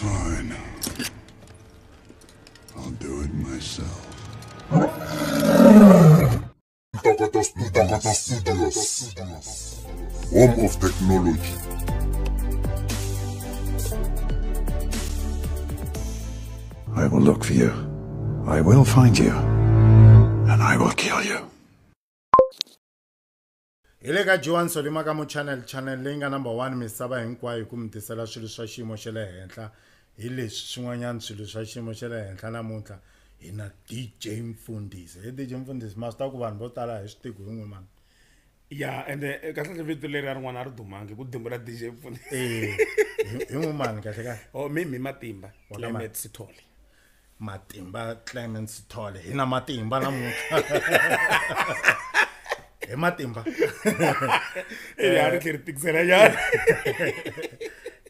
Fine. I'll do it myself. Ntokoto Studios. Home of technology. I will look for you. I will find you. And I will kill you. Hi le ka Joan Solima ka mo channel channel leyi nga number 1 misava hinkwayo ku mi tisela swilo swa xiyimo xa le henhla hi leswi swin'wanyana swilo swa xiyimo xa le henhla namuntlha hi na DJ Mfundhisi. Hi DJ Mfundhisi ma swi tiva ku vanhu vo tala hi swi tivi hi n'wi mani. Ya ende kahle kahle vito leri a rin'wana a ri dumangi ku dimbula DJ Mfundhisi. Hi n'wi mani kahle kahle? Oh mi Matimba Clement Sithole. Matimba Clement Sithole hi na Matimba namuntlha. Hi Matimba. Ya ri tlheri tikisela nyana.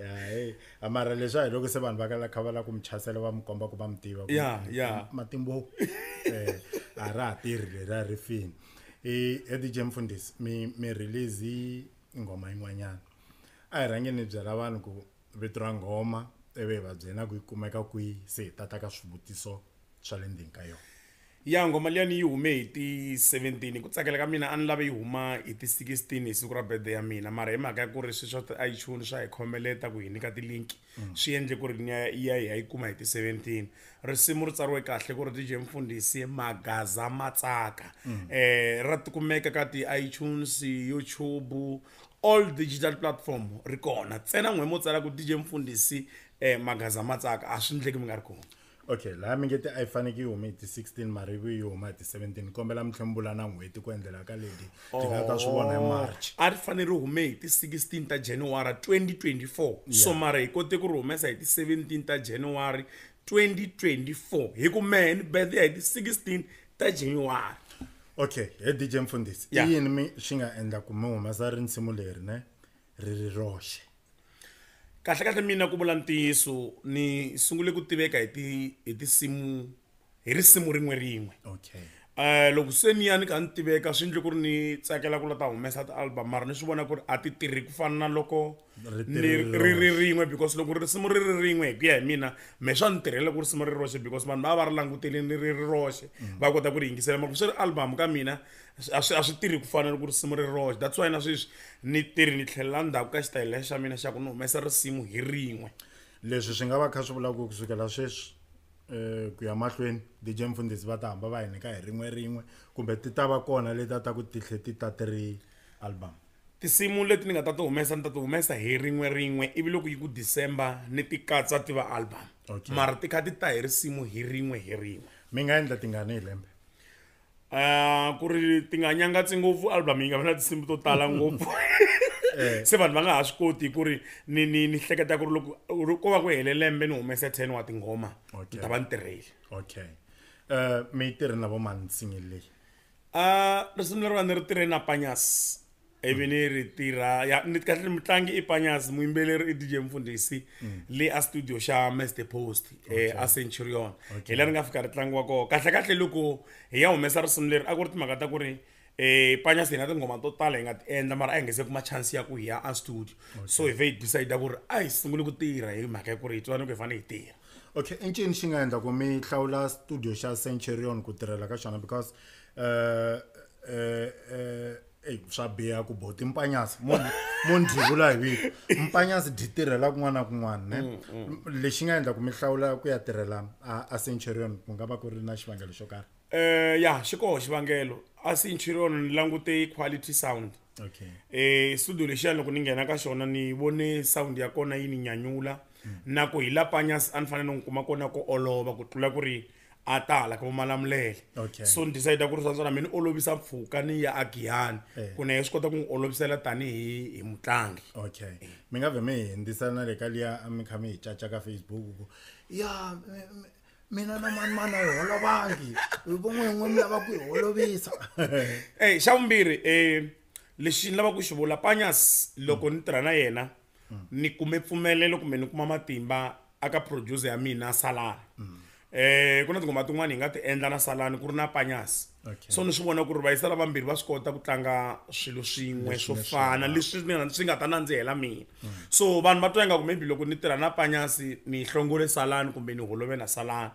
Ya hey, amara leswi a hi loko se vanhu va kala kha va lava ku mi chasela va mi komba ku va mi tiva. Ya. Matimbo. A ra ha tirhi leri a ri fini. I DJ Mfundhisi mi release nghoma yin'wanyana. A hi rhangeni hi byela vanhu ku vito ra nghoma ivi hi va byela ku yi kumeka kwihi se hi tata ka swivutiso swa le ndzeni ka yona. Ya nghoma liyani yi hume hi ti 17 ku tsakela ka mina a ni lave yi huma hi ti 16 hi siku ra birthday ya mina mara hi mhaka ya ku ri swilo swa ti-iTunes swa hi khomeleta ku hi nyika ti-link swi endle ku ri ni ya hi ya yi kuma hi ti 17. Risimu ri tsariwe kahle ku ri DJ Mfundhisi Magaza Matsaka. Ra tikumeka ka ti-iTunes, YouTube, all digital platform ri kona. Ntsena n'we mo tsala ku DJ Mfundhisi Magaza Matsaka a swi endleki mi nga ri kona. Okay, laha mi nge ti a yi faneke yi hume hi ti 16 mara yi yi huma hi ti 17 kombela mi tlhela mi vula na n'hweti ku endlela ka leti ti nga ta swi vona hi March. A ri fanele ri hume hi ti 16 ta January 2024. So mara hi kote ku ri humesa hi ti 17 ta January 2024 hi ku mehe ni birthday hi ti 16 ta January. Okay, he DJ Mfundhisi i yini mi swi nga endla ku mi humesa risimu leri ne ri ri roxe? Kahle kahle mina ku vula ntiyiso ni sungule ku tiveka hi tinsimu hi risimu rin'we rin'we. Okay. Loko se ni ya ni kha ni tiveka swi endle ku ri ni tsakela ku la ta humesa ti-album mara ni swi vona ku ri a ti tirhi ku fana na loko ri ri rin'we because loko risimu ri ri rin'we hi ku ya hi mina me swa ni tirhela ku risimu ri roxe because vanhu va va ri languteleni ri ri roxe va kota ku ri yingisela mara ku swi ri album ka mina a swi tirhi ku fana na ku risimu ri roxe. That's why na sweswi ni tirhi ni tlhelela ndzhaku ka xitayele xa mina xa ku ni humesa risimu hi rin'we. Leswi swi nga va kha swi vula ku kusukela sweswi ku ya mahlweni DJ Mfundhisi va ta hamba va hi nyika hi rin'we rin'we kumbe ti ta va kona leti ta ku ti tlhe ti ta ti ri album. Tinsimu leti ni nga ta ti humesa ni ta ti humesa hi rin'we rin'we ivi loko yi ku December ni ti katsa ti va album. Mara ti kha ti ta hi risimu hi rin'we hi rin'we. Mi nga endla tingani hi lembe? Ku ri ti nga nyangatsi ngopfu album yi nga va na tinsimu to tala ngopfu. Se vanhu va nga ha swi koti ku ri ni hleketa ku ri loko ko va ku hele lembe ni humese 10 wa tinghoma ni ta va ni tirhile. Okay. Mi tirhe na vo mani single leyi? Risimu leriwani ni ri tirhe na Panyas. Ivi ni ri tirha ya ni kahle mutlangi i Panyas muyimbeleri i DJ Mfundhisi le a studio xa Mr Post a Centurion. Hi laha ri nga fika ri tlangiwa kona. Kahle kahle loko hi ya humesa risimu leri a ku ri timhaka ta ku ri Panyas hi na tinghoma to tala hi nga ti endla mara a hi nge se kuma chance ya ku hi ya a studio. So hi vhe hi decide ku ri a hi sunguli ku tirha hi mhaka ya ku ri hi twa ni ku hi fanele hi tirha. Okay, i ncini xi nga endla ku mi hlawula studio xa Centurion ku tirhela ka xona because swa biha ku boti Mpanyasi mo ndzi vula hi vito Mpanyasi dyi tirhela kun'wana na kun'wana ne lexi nga endla ku mi hlawula ku ya tirhela a Centurion ku nga va ku ri na xivangelo xo karhi? Ya xi koho xivangelo. A Centurion ni langute quality sound. Okay. Studio lexiya loko ni nghena ka xona ni vone sound ya kona yi ni nyanyula na ku hi la Panyas a ni fanele ni n'wi kuma kona ku olova ku tlula ku ri a tala ka Malamulele. So ni decide ku ri swa mina ni olovisa mpfhuka ni ya a Giyani ku na swi kota ku n'wi olovisela tanihi hi mutlangi. Okay. Mi nga vhe mi hi hundzisela na le ka liya mi kha mi hi caca ka Facebook ku ya mina na mani mani a hi holovangi hi vo n'we mi lava ku hi holovisa. Xa vumbirhi lexi ni lavaka ku xi vula Panyas loko ni tirha na yena ni kume mpfumelelo kumbe ni kuma matimba aka producer ya mina Salani. Ku na tinghoma tin'wani hi nga ti endla na Salani ku ri na Panyas. So ni swi vona ku ri vayisa lavambirhi va swi kota ku tlanga swilo swin'we swo fana leswi swi nga ta nandzihela mina. So vanhu va twa ingaku maybe loko ni tirha na Panyasi ni hlongole Salani kumbe ni holove na Salani.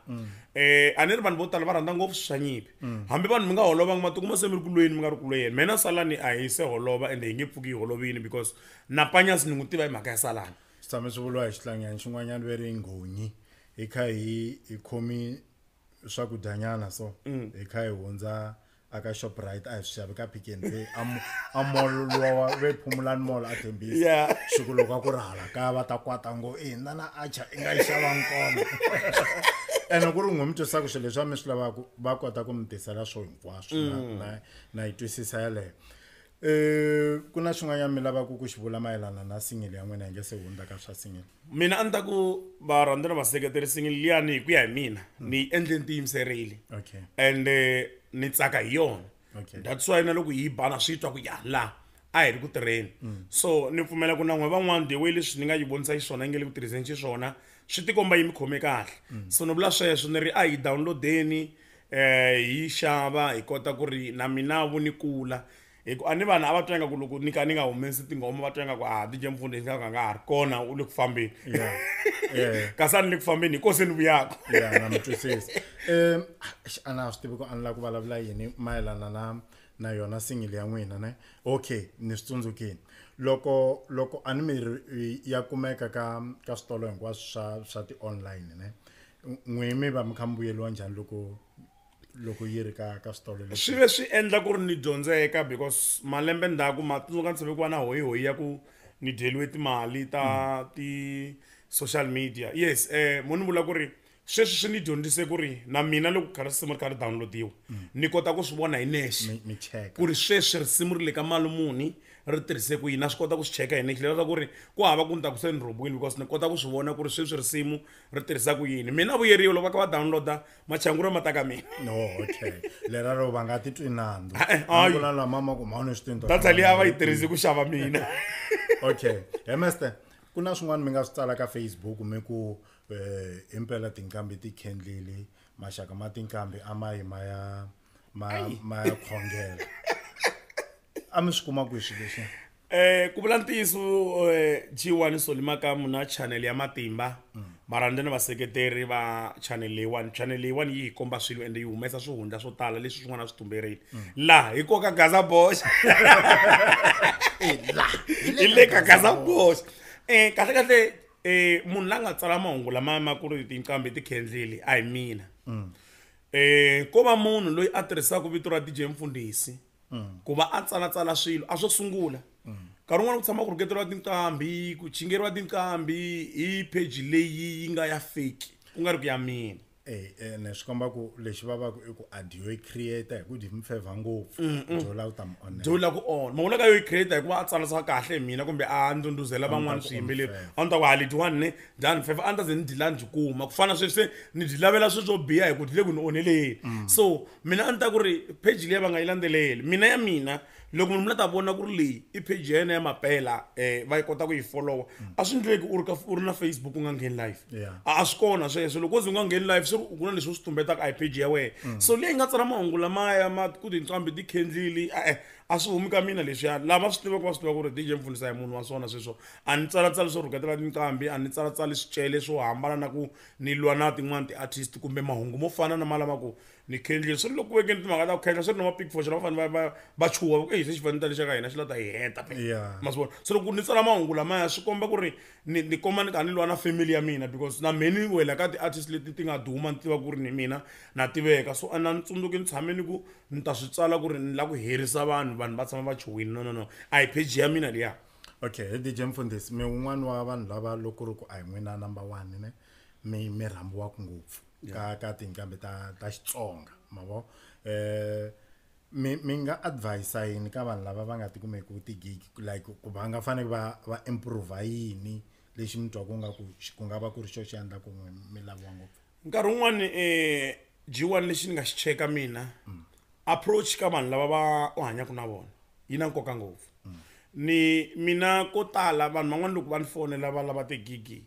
A ni ri vanhu vo tala va rhandza ngopfu swa nyimpi. Hambi vanhu mi nga holovanga ma tikuma se mi ri ku lweni mi nga ri ku lweni. Mina Salani a hi se holova ende hi nge pfuki hi holovini because na Panyasi ni n'wi tiva hi mhaka ya Salani. Swi tshame swi vuriwa hi xitlangani xin'wanyana ve ri nghonyi hi kha hi khomi swakudyanyana so hi kha hi hundza aka Shoprite a hi swi xavi ka Pick n Pay a mall luwa ve Phumulani Mall a Tembisa. Siku loko a ku ri hala kaya va ta kwata ngo i na na acha i nga yi xavanga kona. Ene ku ri n'wi mi twisaka swilo leswi a mi swi lavaka va kota ku mi tisela swo hinkwaswo na yi twisisa yeleyo. Ku na xin'wanyana mi lavaka ku xi vula mayelana na single ya n'wina hi nge se hundza ka swa single? Mina a ni ta ku varhandzi na vaseketeri single liyani hi ku ya hi mina ni endle ni tiyimiserile. And ni tsaka hi yona. That's why na loko hi bana swi twa ku ya la a hi ri ku tirheni. So ni pfumela ku na n'we van'wana the way leswi ni nga yi vonisa xiswona yi nge le ku tirhiseni xiswona swi tikomba yi mi khome kahle. So ni vula sweswo ni ri a hi downloadeni hi xava hi kota ku ri na mina vo ni kula. Hi ku a ni vanhu a va twa ingaku loko ni ka ni nga humesi tinghoma va twa ingaku a DJ Mfundhisi nga ka nga ha ri kona u le ku fambeni. Kasi a ni le ku fambeni hi ko se ni vuyaka. Na mi twisisa. A na swi tivi ku a ni lava ku vulavula yini mayelana na yona single ya n'wina ne? Okay, ni swi tsundzukile. Loko a ni mi ya kumeka ka switolo hinkwaswo swa ti-online ne? N'wi mi va mi kha mi vuyeriwa njhani loko yi ri ka switolo leswi? Swi ve swi endla ku ri ni dyondzeka because malembe ndzhaku ma tsundzuka ni tshame ku va na hoyihoyi ya ku ni dyeriwe timali ta ti-social media. Yes, mo ni vula ku ri sweswi swi ni dyondzise ku ri na mina loko kha risimu ri kha ri downloadiwa ni kota ku swi vona hi nexe ku ri sweswi risimu ri le ka mali muni ri tirhise ku yini, na swi kota ku swi cheka hi nexe leswaku ri ku hava ku ni ta ku se ni rhobiwile because ni kota ku swi vona ku ri sweswi risimu ri tirhisa ku yini. Mina vuyeriwa loko va kha va downloada machanguro ma ta ka mina. No, okay. Lera ro va nga titwi nandzu. Ku na lama ma ku mhani swi tinto. Data liya va yi tirhisi ku xava mina. Okay. He Master, ku na swin'wana mi nga swi tsala ka Facebook mi ku impela tinkambi ti khendlile maxaka ma tinkambi a ma yi ma ya ma ya khongela. A mi swi kuma kwihi swilo leswi? Ku vula ntiyiso G1 Solly Makamu na channel ya Matimba varhandzi na vaseketeri va channel leyiwani. Channel leyiwani yi hi komba swilo ende yi humesa swihundla swo tala leswi swin'wana a swi tumberile. Laha hi koka Gaza Bosch. Hi le ka Gaza Bosch. Kahle kahle munhu la nga tsala mahungu lama ma ku ri tinqambi ti khendlile a hi mina. Ko va munhu loyi a tirhisaka vito ra DJ Mfundhisi ku va a tsalatsala swilo a swo sungula. Nkarhi wun'wani ku tshama ku rhuketeriwa tinqambi ku chingeriwa tinqambi hi page leyi yi nga ya fake ku nga ri ku ya mina. Ne swi komba ku lexi vavaka i ku a dyo yi creator hi ku dyi mi favor ngopfu dyo lava ku ta mi onhela. Dyo lava ku onha. Ma vona ka yo yi creator hikuva a tsarisa kahle hi mina kumbe a ndhundhuzela van'wana swiyimbeleri. A ni ta ku ha letiwani ne dya ni favor a ni ta ze ni dyi la ni dyi kuma ku fana sweswi se ni dyi lavela swilo swo biha hi ku dyi le ku ni onheleni. So mina a ni ta ku ri page liya va nga yi landzeleli. Mina ya mina loko munhu la ta vona ku ri leyi i page ya yena ya mapela va yi kota ku yi followa. A swi endleki u ri ka u ri na Facebook u nga ngheni live. A swi kona sweswo loko u ze u nga ngheni live swi ri ku na leswi u swi tumbetaka a hi page ya wena. So leyi nga tsala mahungu lamaya ma ku tinqambi ti khendlile a swi humi ka mina leswiya. Lava swi tivaka va swi tiva ku ri DJ Mfundhisi a hi munhu wa swona sweswo. A ni tsalatsali swo rhuketela tinqambi, a ni tsalatsali swicele swo hambana na ku ni lwa na tin'wani ti-artist kumbe mahungu mo fana na malama ku ni khendlile. Swi ri loko ku vekeni timhaka ta ku khendla swi ri na ma-pick for va fanele va chuha va ku, se xifaniso lexi ka hina xi la ta hi heta phela. Ma swi vona? So loko ni tsala mahungu lamaya swi komba ku ri ni komba ni kha ni lwa na family ya mina because na mehe ni wela ka ti-artist leti ti nga duma ni tiva ku ri ni mina na tiveka. So a na ni tsundzuki ni tshame ni ku ni ta swi tsala ku ri ni lava ku herisa vanhu, vanhu va tshama va chuhile. No, no, no. A hi page ya mina liya. Okay, he DJ Mfundhisi, mi wun'wani wa vanhu lava loko ku ri ku a hi n'wina number 1 ne mi rhambiwaka ngopfu ka tinqambi ta Xitsonga ma vo. Mi nga advise yini ka vanhu lava va nga tikumeki ti-gig like ku va nga fanele va improve yini lexi mi twaka nga ku ku nga va ku ri xo xi endla ku mi laviwa ngopfu? Nkarhi wun'wani G1 lexi ni nga xi cheka mina approach ka vanhu lava va u hanyaka na vona yi na nkoka ngopfu. Ni mina ko tala vanhu van'wana loko va ni fonela va lava ti-gig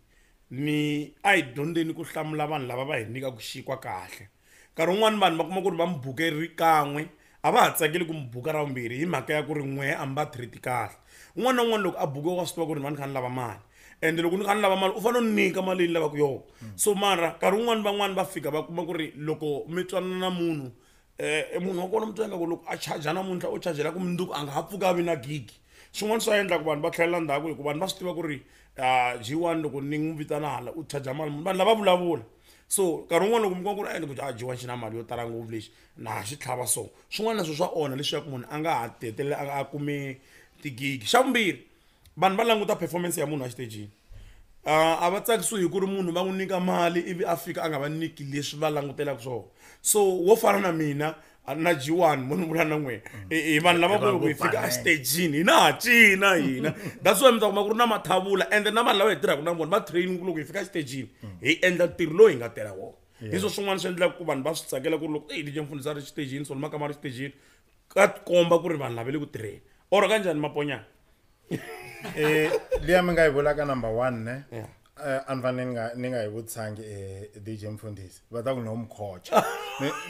ni a hi dyondzeni ku hlamula vanhu lava va hi nyikaka xikwa kahle. Nkarhi wun'wani vanhu va kuma ku ri va mi buke ri kan'we a va ha tsakeli ku mi buka ra vumbirhi hi mhaka ya ku ri n'we a mi va treat kahle. Un'wana na un'wana loko a bukiwa wa swi tiva ku ri ni va ni kha ni lava mali, ende loko ni kha ni lava mali u fanele u ni nyika mali leyi ni lavaka yona. So mara nkarhi wun'wani van'wani va fika va kuma ku ri loko mi twanana na munhu, munhu wa kona mi twa ingaku loko a charger namuntlha u chargela ku mundzuku a nga ha pfuki a vi na gig. Swin'wana swa endla ku vanhu va tlhelela ndzhaku hi ku vanhu va swi tiva ku ri G1 loko ni n'wi vitana hala u charger mali muni, vanhu lava vulavula. So nkarhi wun'wani loko mi kuma ku ri ku G1 xi na mali yo tala ngopfu lexi na xi tlhava so, swin'wana na swo swa onha leswaku munhu a nga ha hetelela a kume tigigi. Xa vumbirhi, vanhu va languta performance ya munhu exitejini. A va tsakisiwi hi ku ri munhu va n'wi nyika mali ivi a fika a nga va nyiki leswi va langutelaka swona. So wo fana na mina na G1 mo ni vula na n'wina, hi vanhu lava ku loko hi fika exitejini hina ha cina hina. That's why mi ta kuma ku ri na mathavula, ende na vanhu lava hi tirhaka na vona va train ku loko hi fika exitejini hi endla ntirho lowu hi nga tela wona. Hi swo swin'wana swi endlaka ku vanhu va swi tsakela ku ri loko DJ Mfundhisi a ri xitejini, Solly Makama a ri xitejini, ka komba ku ri vanhu lava le ku tirheni. Or kanjhani Maponyana? Liya mi nga yi vulaka number 1 ne? A ni fanele ni nga yi vutisangi, DJ Mfundhisi. Va ta ku no mukhocha.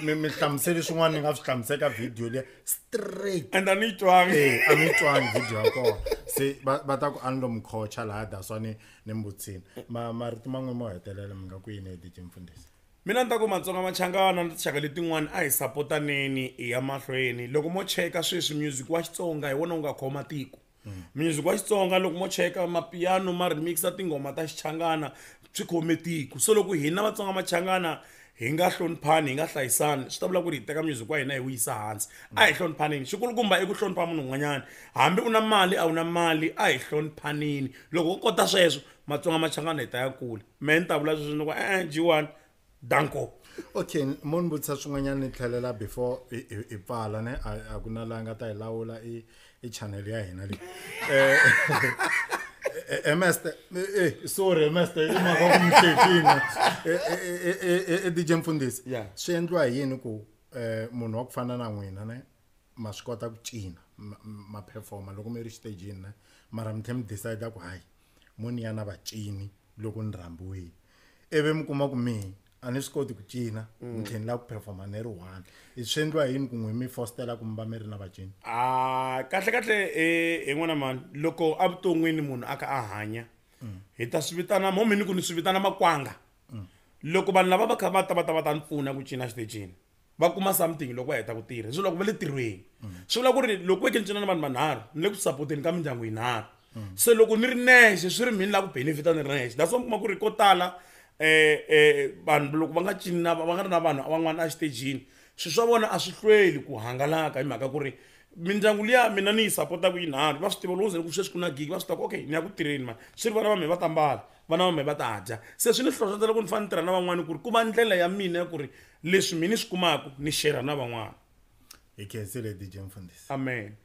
Mi hlamuseli swin'wana ni nga swi hlamusela ka video liya straight. And a ni yi twangi. A ni yi twangi video ya kona. Se va ta ku a ni lo mukhocha laha, that's why ni mi vutisile. Marito man'we mo hetelela mi nga ku yini, DJ Mfundhisi? Mina ni ta ku Matsonga Machangana na tinxaka letin'wana a hi sapotaneni hi ya mahlweni. Loko mo cheka sweswi music wa Xitsonga hi wona wu nga khoma tiko. Music wa Xitsonga loko mo cheka mapiano ma remixa tinghoma ta Xichangana swi khome tiko. So loko hina Vatsonga Machangana hi nga hloniphani, hi nga hlayisani, swi ta vula ku ri hi teka music wa hina hi wu yisa hansi. A hi hloniphaneni. Xikulukumba i ku hlonipha munhu un'wanyana. Hambi u na mali a wu na mali, a hi hloniphaneni. Loko u kota sweswo Matsonga Machangana hi ta ya kule. Mehe ni ta vula sweswo ni ku e-e, G1 danko. Okay, mo ni vutisa swin'wanyana ni tlhelela before i pfala ne, a ku na laha nga ta hi lawula i channel ya hina leyi. Mester, sorry Mester, i mhaka ku mi hlekile. DJ Mfundhisi, swi endliwa hi yini ku munhu wa ku fana na n'wina ne ma swi kota ku cina, ma performa loko mi ri xitejini ne, mara mi tlhela mi decide ku hayi mo ni ya na vacini loko ni rhambiwile, ivi mi kuma ku mi a ni swi koti ku cina, ni tlhela ni lava ku performa ni ri one. I swi endliwa hi yini ku n'wi mi fostela ku mi va mi ri na vacini? Kahle kahle, hi n'wana mani, loko evuton'wini munhu a kha a hanya, hi ta swi vitana, mo mina ku ni swi vitana makwanga. Loko vanhu lava va kha va ta va ta va ta ni pfuna ku cina xitejini, va kuma something loko va heta ku tirha. Swi vula ku va le tirhweni. Swi vula ku ri loko ve ke ni cina na vanhu vanharhu, ni le ku sapoteni ka mindyangu yinharhu. Se loko ni ri nexe, swi ri mina la ku benefita ni ri nexe. That's why mi kuma ku ri ko tala, vanhu loko va nga cini na, va nga ri na vanhu van'wana exitejini, swilo swa vona a swi hlweli ku hangalaka hi mhaka ku ri mindyangu liya mina ni yi sapotaka yinharhu, va swi tiva loko ku sweswi ku na gig, va swi tiva ku okay ni ya ku tirheni mani, swi ri vana va mina va ta mbala, vana va mina va ta dya. Se swi ni hlohlotela ku ni fanele ni tirha na van'wani ku ri ku va ndlela ya mina ya ku ri leswi mina ni swi kumaka ni share na van'wana. Hi khensile DJ Mfundhisi. Amen.